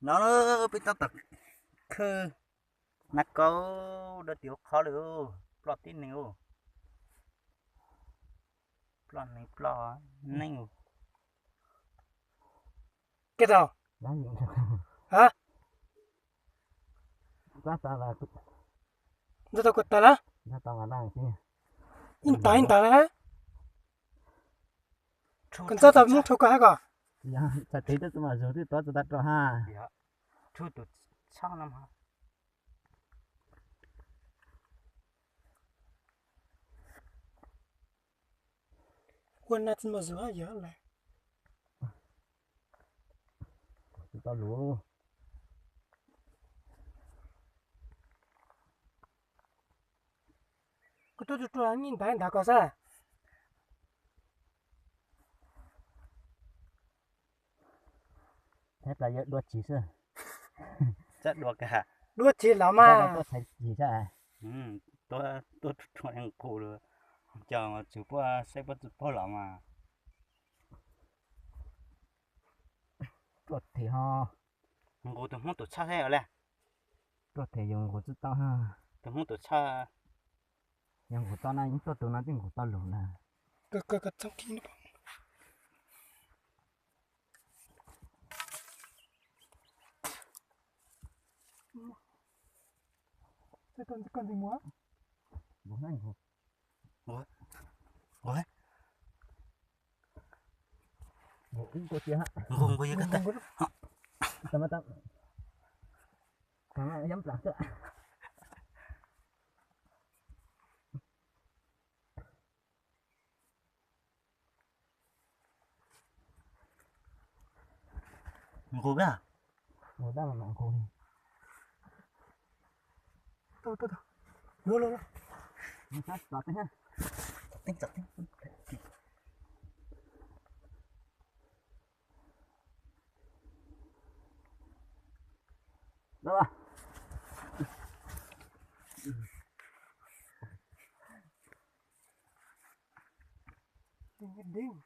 No peb tab tom khawb nab kaub dab tim ua qhov lawm, ploj tib neeg, ploj neeg ploj neeg. Kej tau, a, ntxog tau kuv tas lawm, ib ntag ib ntag lawm. Koj ntxog tau muab rhu koj hab ko. Txhais tes twb tsis mam zug twb tuav tsis tau rau ha. Rhu tus tshab no. Ua na tsis muaj zug hab yog lawm. Tsis tau lus. Kuv tuaj rua rua nij ntawd ntawd ko xwb. Thab plas yog dua tsis xwb. Dua tsis los mas. Tuaj txhais tsis xwb. Tuaj rua rua nqus lawm, cov tsis puab saib puab tsis paub los mas. Tuaj them ho. Nqus tus Hmoob tus tshaj thiab le. Tuaj them yus nqus tsis tau ha. Tus Hmoob tus tshaj. Yog nqus tau na, yeej tuaj tus no twb nqus tau lus na. Nqus, nqus, yog koj tag. Tag, tag, yam plam xwb. Nqus, nqus dab los mam nqus li. Deb.